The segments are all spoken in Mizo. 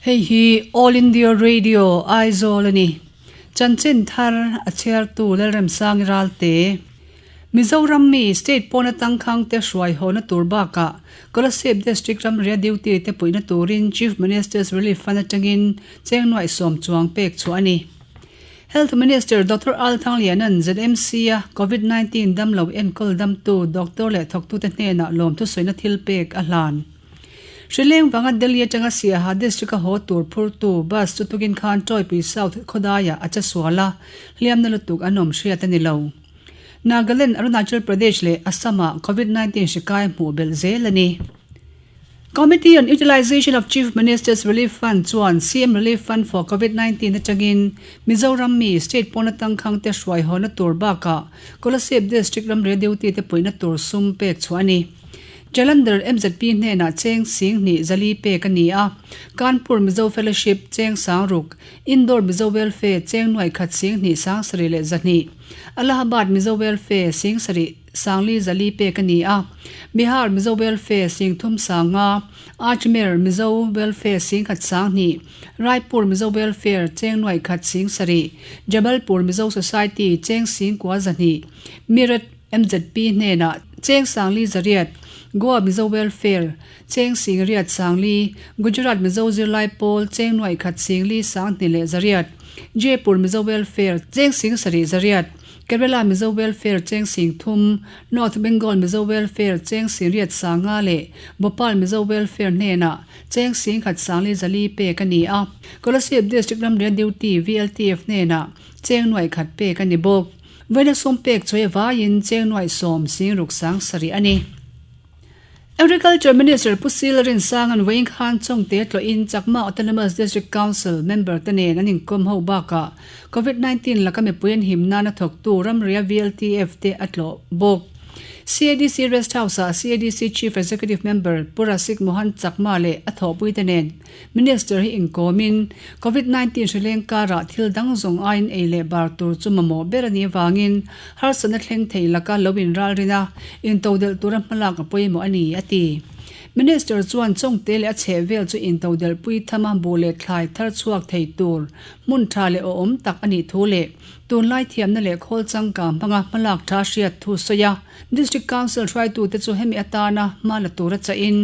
Hei hi All India Radio Aizawl a ni. Chanchin thar a chhiartu Lalremsangi Ralte. Mizoram mi state pawn atangkhang te hruai hawna tur bakah Kolasib District ramria duty te puihna turin Chief Minister's Relief Fund atangin cheng nuaih sawm chuang pek chhuah a ni. Health Minister Doctor Al Thangliana'n ZMC-a Covid 19 damlo enkawl damtu doctor leh thawktute hnenah lawmthusawiina thil pek a hlan. Hrileng vanga Delhi atanga Siaha District-a haw tur phurtu bus chu tukin khan Tawipui South khawdaiah a che sual a, hliamna lutuk an awm hriat a ni lo. Nagaland, Arunachal Pradesh leh Assam-ah Covid 19 hri kai hmuh belh zel a ni. Committee on Utilisation of Chief Minister's Relief Fund chuan CM Relief Fund for Covid 19 atangin Mizoram mi state pawn atangkhang te hruai hawna tur bakah Kolasib District ramri duty te puihna tur sum pek chhuah a ni. Jalandhar MZP hnenah cheng sing hnih zali pek a ni a, Kanpur Mizo Fellowship cheng sang ruk, Indore Mizo Welfare cheng nuai khat sing hnih sang sarih leh zahnih, Allahabad Mizo Welfare sing sarih sangli zali pek a ni a, Bihar Mizo Welfare sing thum sang nga, Ajmer Mizo Welfare sing khat sang hnih, Raipur Mizo Welfare cheng nuai khat sing sarih, Jabalpur Mizo Society cheng sing kua zahnih, Meerut MZP hnenah Cheng Sangli Zariat, Goa Mizo Welfare, Cheng Singriat Sangli, Gujarat Mizo Zirlai Pawl, Cheng Nuaih Khat Singli Sanghni leh Zariat, Jaipur Mizo Welfare, Cheng Sing Sarih Zariat, Kerala Mizo Welfare, Cheng Sing Thum, North Bengal Mizo Welfare, Cheng Singriat Sanga leh Bhopal Mizo Welfare hnenah Cheng Sing Khat Sangli Zali pek a ni a. Kolasib District Ramrian Duty, VLTF, hnenah Cheng Nuaih Khat pek a ni bawk. Vawiina sum pek chawi vaiin cheng nuaih sawm sing ruk sang sarih a ni. Agriculture Minister Pu Sila Rinsanga'n vawiin khan Chawngte tlawhin Chakma Autonomous District Council member te nen an inkawm ho bakah Covid 19 laka mipui an him nana thawktu ramria VLTF te a tlawh bawk. CADC Rest House-ah CADC Chief Executive Member Pu Rasik Mohan Chakma leh a thawhpuite nen Minister hi inkawmin, Covid 19 hri leng karah thil dang zawng aiin ei leh bar tur chu mamawh ber a nih avangin harsatna thleng thei laka lo inralrin a, intodelh tura hmalak a pawimawh a ni, a ti. Minister chuan Chawngte leh a chhehvel chu intodelh pui thama buh leh thlai thar chhuak thei tur hmun tha leh awhawm tak a nih thu leh tunlai thiamna leh khawl changkang hmanga hmalak tha hriat thu sawi a. District Council hruaitute chu hemi atana hma la tura chahin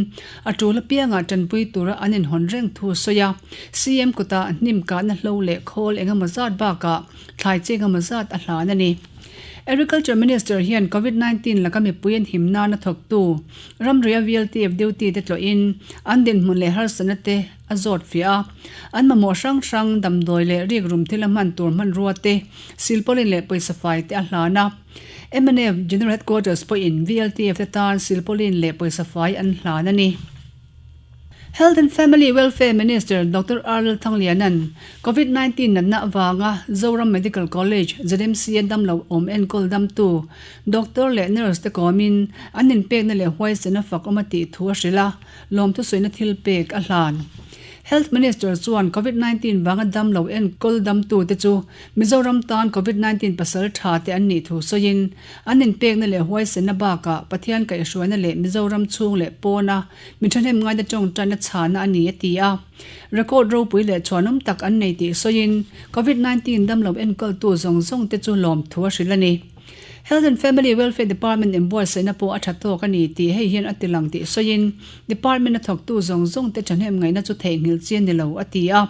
a tul apiangah tanpui tura an inhawn reng thu a sawi a. CM kutah hnim kahna hlo leh khawl engemaw zat bakah thlai chi engemaw zat a hlan a ni. Agriculture Minister hian Covid 19 laka mipui an him nana thawktu ramria VLTF duty te tlawhin an dinhmun leh harsatna te a zawt fiah a. An mamawh hrang hrang damdawi leh rikrum thila hman tur hmanrua te, silpaulin leh pawisa fai te a hlan a. Mnf General Headquarters pawhin VLTF te tan silpaulin leh pawisa fai an hlan a ni. Health and Family Welfare Minister Doctor R Lalthangliana'n Covid 19 natna avanga Zoram Medical College, ZMC, a damlo awm enkawl damtu doctor leh nurse te kawmin an inpekna leh huaisena fak awm a tih thu a hrilh a, lawmthusawiina thil pek a hlan. Health Minister chuan Covid 19 vanga damlo enkawl damtute chu Mizoram tan Covid 19 pasal tha te an nih thu sawiin, an inpekna leh huaisenna bakah Pathian kaihhruaina leh Mizoram chhung leh pawna mi thahnem ngaina tawngtaina chhana a ni a ti a. Record ropui leh chhuanawm tak an nei tih sawiin, Covid 19 damlo enkawltu zawng zawng te chu lawmthu a hrilh a ni. Health and Family Welfare Department inbuatsaihna pawh a tha tawk a ni tih hei hian a tilang tih sawiin, Department a thawktu zawng zawng te thahnem ngaihna chu theihnghilh chi a ni lo, a ti a.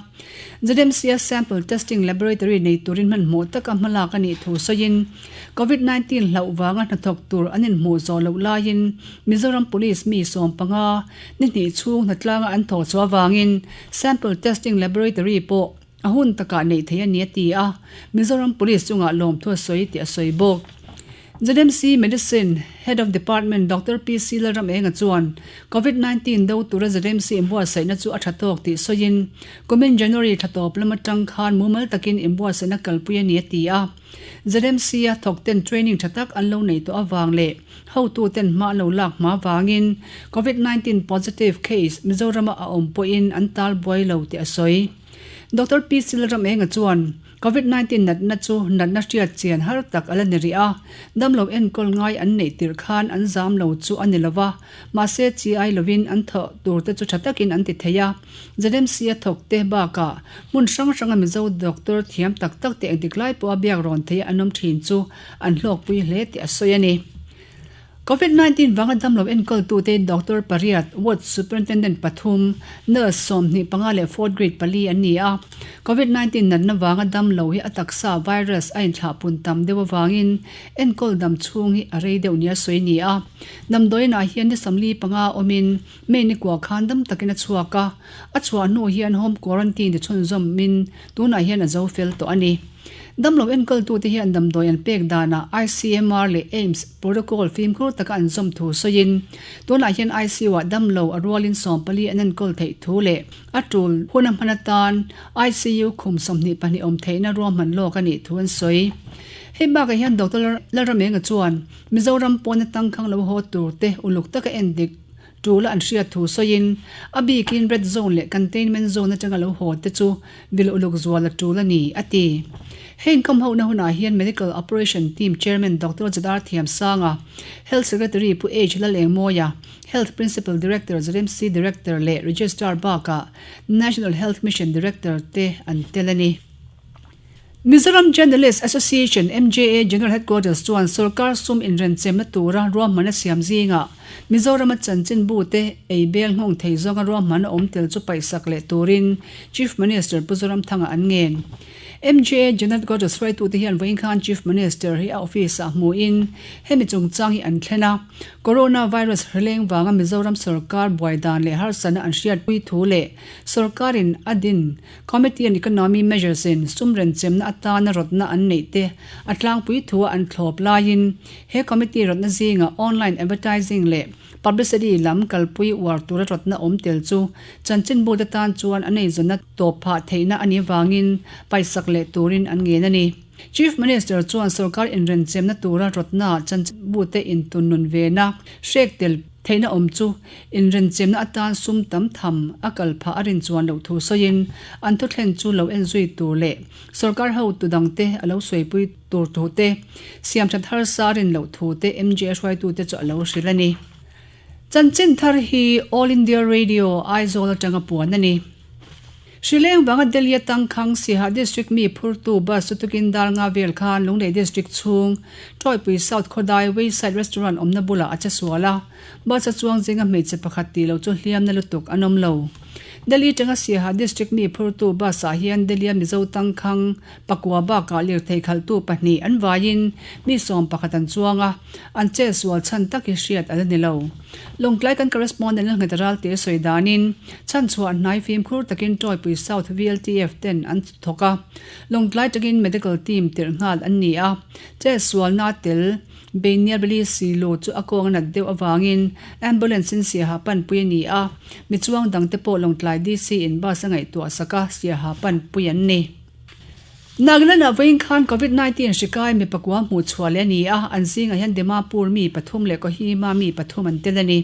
ZMC-a Sample Testing Laboratory nei turin hmanhmawh taka hmalak a nih thu sawiin, Covid 19 hlauh vanga hnathawk tur an inhmuh zawh loh laiin Mizoram Police mi 15 ni hnih chhung hnatlanga an thawh chhuah avangin Sample Testing Laboratory pawh a hun takah neih theih a ni a ti a, Mizoram Police chungah lawmthu a sawi tih a sawi bawk. ZMC Medicine Head of Department Doctor PC Lalramenga chuan Covid 19 do tura ZMC inbuatsaihna chu a tha tawk tih sawiin, kumin January thla tawp lam atang khan mumal takin inbuatsaihna kalpui a ni a ti a. ZMC-a thawkten training tha tak an lo nei tawh avang leh hotuten hma an lo lak hma vangin Covid 19 positive case Mizorama a awm pawhin an tal buai lo tih a sawi. Doctor PC Lalramenga chuan. Covid 19 natna chu natna hriat chian har tak a la ni rih a, damlo enkawl ngai an neih tirh khan an zam lo chu a ni lo va, mahse chi ai lovin an thawh tur te chu tha takin an ti thei a. ZMC a thawk te bakah hmun hrang hranga Mizo doctor thiam tak tak te engtik lai pawha biak rawn theia an awm thin chu an hlawkpui hle tih a sawi a ni. Covid 19 vanga damlo enkawltute doctor pariat, ward superintendent pathum, nurse 25 leh fourth grade pali an ni a. Covid 19 natna vanga damlo hi a taksa virus a inthlahpun tam deuh avangin enkawl dam chhung hi a rei deuh nia sawi a ni a. Damdawiinah hian ni 45 awmin May ni kua khan dam takin a chhuak a, a chhuah hnu hian home quarantine ti chhunzawmin tunah hian a zo fel tawh a ni. Damlo enkawltute hian damdawi an pek danah ICMR leh AIIMS protocol fimkhur taka an zawm thu sawiin, tunah hian ICU-ah damlo a rualin 14 an enkawl theih thu leh a tul hun a hman atan ICU khum 22 awm theihna ruahman lawk a nih thu an sawi. Hei bakah hian Doctor Lalramenga chuan Mizoram pawna tangkhang lo haw turte uluk taka endik Tula an hriat thu sawiin, a bikin red zone leh containment zone atanga lo haw te chu vil uluk zual a tul a ni, a ti. Heng kawmhona hunah hian Medical Operation Team Chairman Doctor Jadar Thiamsanga, Health Secretary Pu H Lalengmawia, Health Principal Director ZMC Director leh Registrar bakah National Health Mission Director te an tel a ni. Mizoram Journalist Association, MJA, General Headquarters chuan sorkar sum inrenchemna tura ruahman a siam zingah Mizorama chanchinbute ei bel nghawng thei zawnga ruahman a awm tel chu paihsak leh turin Chief Minister Pu Zoramthanga an ngen. MJA General Headquarters hruaitute hian vawiin khan Chief Minister hi a office-ah hmuin hemi chungchang hi an thlen a. Coronavirus rileng vanga Mizoram sorkar buai dan leh harsatna an hriatpui thu leh sorkarin a din Committee on Economy Measures in sum renchemna atana rawtna an neih te a tlangpui thua an thlawp laiin he committee rawtna zinga online advertising leh publicity lam kalpui uar tura rawtna awm tel chu chanchinbute tan chuan an eizawnna tawp phah theihna a nih avangin paisak leh turin an ngen a ni. Chief Minister chuan sorkar inrenchemna tura rawtna chanchinbute intunnun vena hrek tel Theihna awm chu inrenchemna atan sum tam tham a kal phah a rin chuan loh thu sawiin an thuthlen chu lo en zui tur leh sorkar hotu dangte a lo sawipui tur thu te, siamthat harsa a rin loh thu te MJA hruaitute chu a lo hrilh a ni. Chanchin thar hi All India Radio, Aizawl atanga puan a ni. Hrileng vanga Delhi atangkhang Siaha District mi phurtu bus chu tukin dar nga vel khan Lunglei District chhung Tawipui South Khawdai Wayside Restaurant awmna bulah a che sual a, bus a chuang zinga hmeichhe pakhat tih lo chu hliamna lutuk an awm lo. Delhi tanga Siaha District mi phurtu bus ah hian Delhi a Mizo tangkhang pakua bakah lirthei khalhtu pahnih an vaiin mi 11 an chuang a, an che sual chhan tak hi hriat a la ni lo. Lawngtlai kan correspondent Lalnghet Ralte sawi danin chhanchhuah hnai fimkhur takin Tawipui South VLTF ten an thawk a, Lawngtlai tangin medical team tirh nghal an ni a, che sualna tel Beiniabili Silu chu a kawng a nat deuh avangin ambulance in Siaha panpui a ni a, mi chuang dangte pawh Lawngtlai DC in bus a ngaihtuah sak a, Siaha panpui an ni. Nagaland-ah vawiin khan Covid 19 hri kai mi pakua hmuh chhuah leh a ni a, an zingah hian Dimapur mi pathum leh Kohima mi pathum an tel a ni.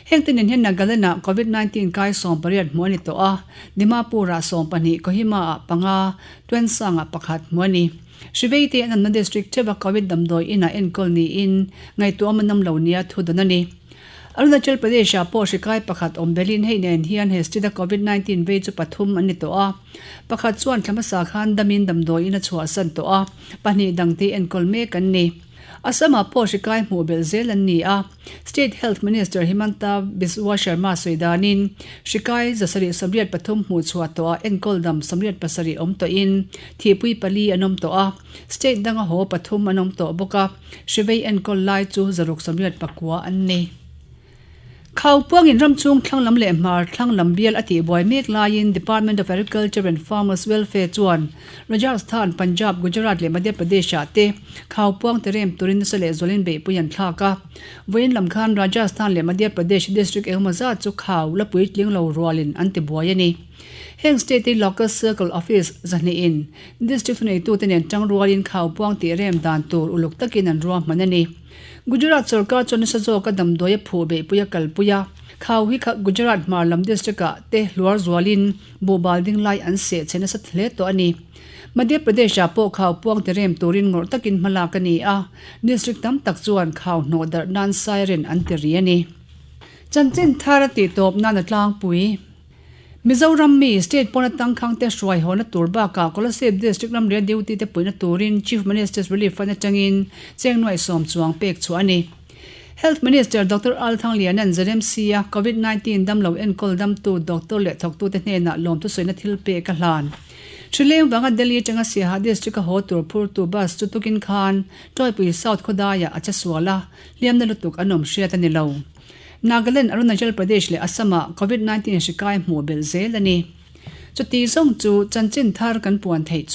Heng te nen hian Nagaland-ah Covid 19 kai 18 hmuh a ni tawh a, Dimapur-ah 12, Kohima-ah panga, Tuensang-ah pakhat hmuh a ni. Hri veite an awmna district theuha Covid damdawi inah enkawl niin ngaihtuah awm an awm lo nia thu dawn a ni. Arunachal Pradesh-ah pawh hri kai pakhat awm belin hei nen hian he state-a Covid 19 vei chu pathum an ni tawh a. Pakhat chuan thla hmasa khan damin damdawiin a chhuahsan tawh a, pahnih dangte enkawl mek an ni. Assam-ah pawh hri kai hmuh belh zel an ni a, State Health Minister Himanta Biswa Sharma sawi danin hri kai 773 hmuh chhuah tawh ah enkawl dam 87 awm tawhin thihpui pali an awm tawh a, state danga haw pathum an awm tawh bawk a, hri vei enkawl lai chu 689 an ni. Khaupuangin ram chung thlanglam leh hmar thlanglam bial a tihbuai mek laiin Department of Agriculture and Farmers Welfare chuan Rajasthan, Punjab, Gujarat leh Madhya Pradesh-ah te khaupuang te rem turin nasa leh zualin beihpui an thlak a. Vawiin lam khan Rajasthan leh Madhya Pradesh district engemaw zat chu khau la puitling lo rualin an tibuai a ni. Heng state hi Local Circle Office zahnihin district thuneitute nen tangrualin khaupuang tih rem dan tur uluk takin an ruahman a ni. Gujarat sorkar chuan nasa zawka damdawi a phuh beihpui a kalpui a, khau hi kha Gujarat hmar lam district ah te hluar zualin buhbal ding lai an seh chhe nasa hle tawh a ni. Madhya Pradesh-ah pawh khau puang ti rem turin ngawrh takin hma lak a ni a, district tam tak chuan khau hnawh darh nan siren an ti ri a ni. Chanchin thar a tih tawp nan a tlangpui. Mizoram mi, state pawn atangkhang te hruai hawna tur bakah Kolasib District ramria duty te puihna turin Chief Minister's Relief Fund atangin cheng nuaih sawm chuang pek chhuah a ni. Health Minister Doctor Al Thangliana'n ZMC-a Covid 19 damlo enkawl damtu doctor leh thawktute hnenah lawmthu sawina thil pek a hlan. Hrileng vanga Delhi atanga Siaha District-a haw tur phurtu bus chu tukin khan Tawipui South khawdaiah a che sual a, hliamna lutuk an awm hriat a ni lo. Nagaland, Arunachal Pradesh leh Assam-ah Covid 19 hri kai hmuh belh zel a ni. Chuti zawng chu chanchin thar kan puan theih chu.